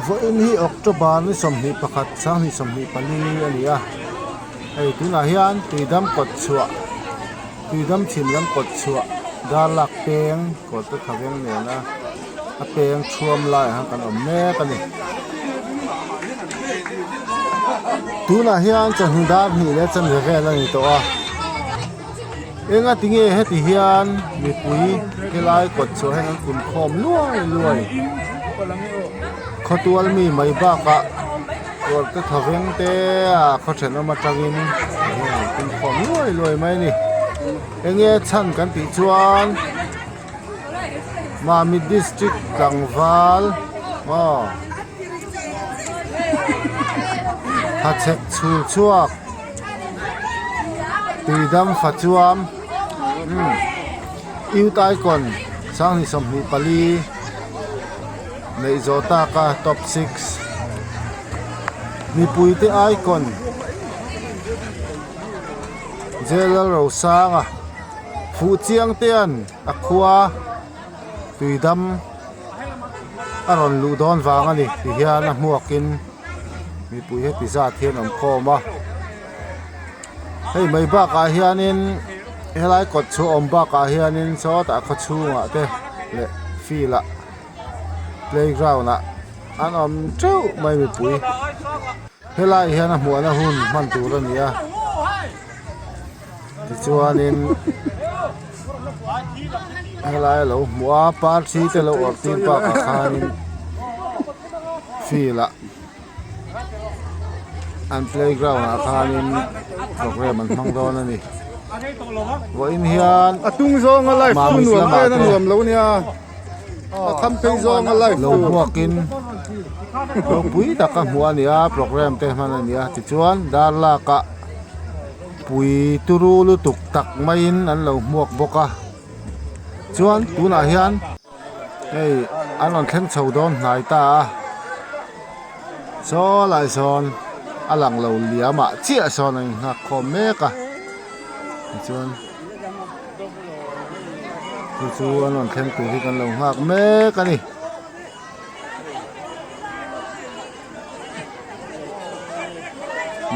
Vawiin hi October ni 21 2024 a ni a, hei tunah hian tuidam kawt chhuah tuidam chhim lam kawt chhuah dar lak peng kawt te tha veng nena a peng thuam laiah hian kan awm mek a ni. Tunah hian chawhnu dar hnih leh chanve vel a ni tawh a. Enga tinge heti hian mipui helai kawt chhuah hian an kun khawm luai luai. Khawtual mi mai bakah kawr te tha veng te a khaw thenawm atangin hian an kun khawm luai luai mai a ni. Enge chhan kan tih chuan Mamit district tlangval aw hachhek chhul chhuak. Tuidam fachuam umm youth icon 2024 neih zawh taka top six mipuite icon J Lalrosanga Fuhchiangtea'n a khua tuidam a rawn luh dawn vang a ni ti hian a hmuakin mipui heti zat hian an khawm a hei mai bakah hianin helai kawt chhuah awm bakah hianin sawtah khaw chhungah te leh field ah playground ah an awm teuh mai mipui helai hian a hmuahna hun hman tur a ni a tichuanin helai a lo hmuh a parthi te lo awrh tir bakah khanin field ah an playground ah khanin program an hmang dawn a ni vawiin hian A tung zawnga live chu Mamit nuam lamah en a te nuam lo nia a kham phei zawnga live lo tur hmuakin ropui taka hmuh a ni a program te hman a ni a tichuan dar lakah pui turu lutuk tak maiin an lo hmuak bawk a chuan tunah hian. Hei an rawn thleng chho dawn hnai ta a saw lai sawn a lang lo liam ah chiah sawn a inghak khawm mek a tichuan chu chu an rawn thleng tur hi kan lo nghak mek a ni.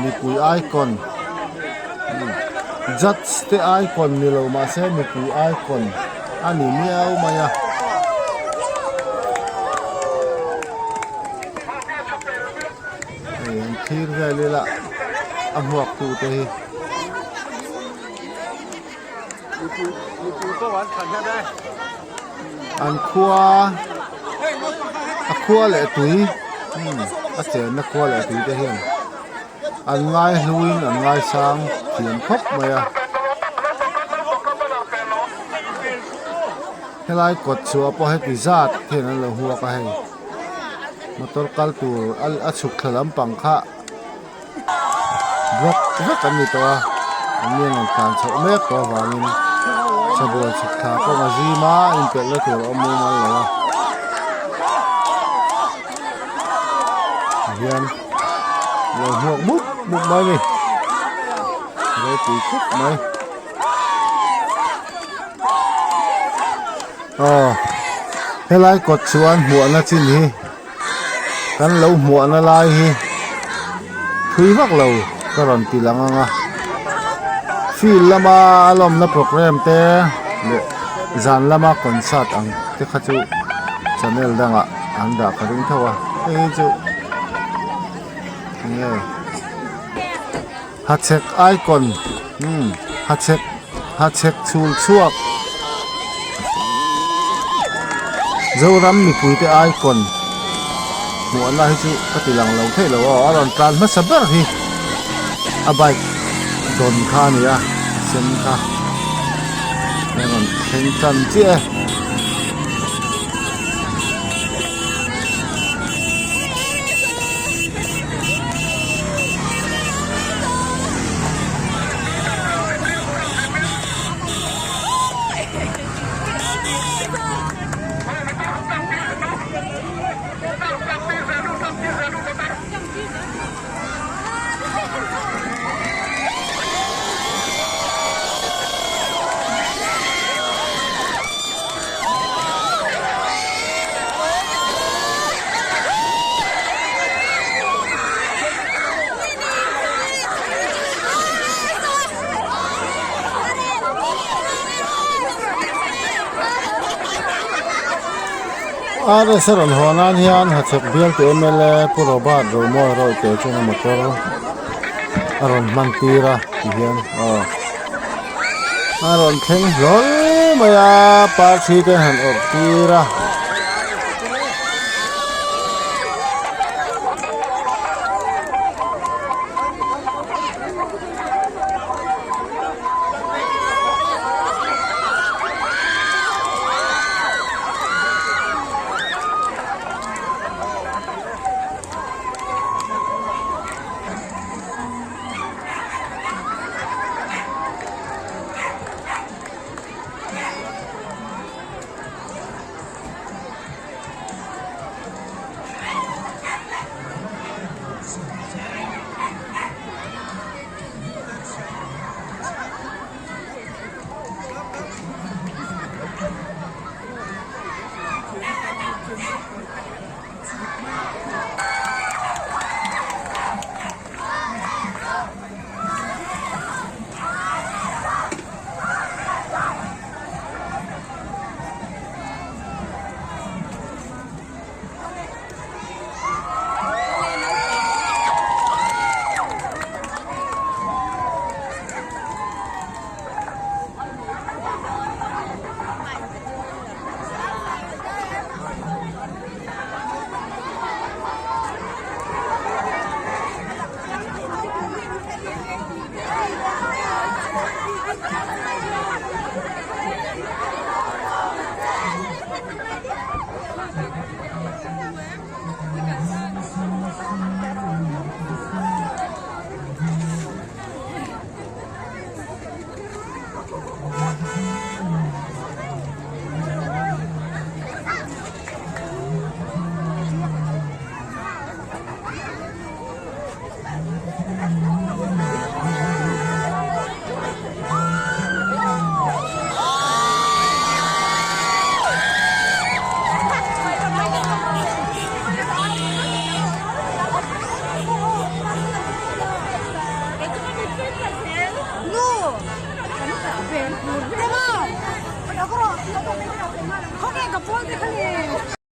Mipui icon judge te icon ni lo mahse mipui icon a ni miau mai a. Hei an thlir vel ila a hmuak tu te hi. An khua a khua leh tui a chenna khua leh tui te hian an ngai hluin an ngaisang thiam khawp mai a helai kawt chhuah pawh heti zat hian an lo huak a hei motor kal tur a chhuk thla lampang kha. Block vek an ni tawh a an ni an tlan chhoh mek tawh avangin sabual chhuk thla kawng a zim a inpelhna tur a awm mumal lo a tihian lo hmuak mup mup mai a ni ropui khawp mai aw helai kawt chuan hmuahna chin hi. Kan lo hmuahna lai hi thui vak lo ka rawn ti lang ang a field lama a lawmna program te leh zan lama concert ang te kha chu channel dangah an dah ka ring tho a hei hi chu enge hachhek icon umm hachhek hachhek chhul chhuak Zoram mipuite icon hmuahna hi chu ka ti lang lo theih lo aw a rawn tlan hmasa ber hi a bike dawn kha a ni a a sen kha a rawn thleng tan chiah e. RS a rawn haw nan hian Hachhek bialtu mla Pu Robert Romawi Rawite chuan a motor a rawn hman tir a ti hian aw a rawn thleng hlawl mai a parthi te han awrh tir a.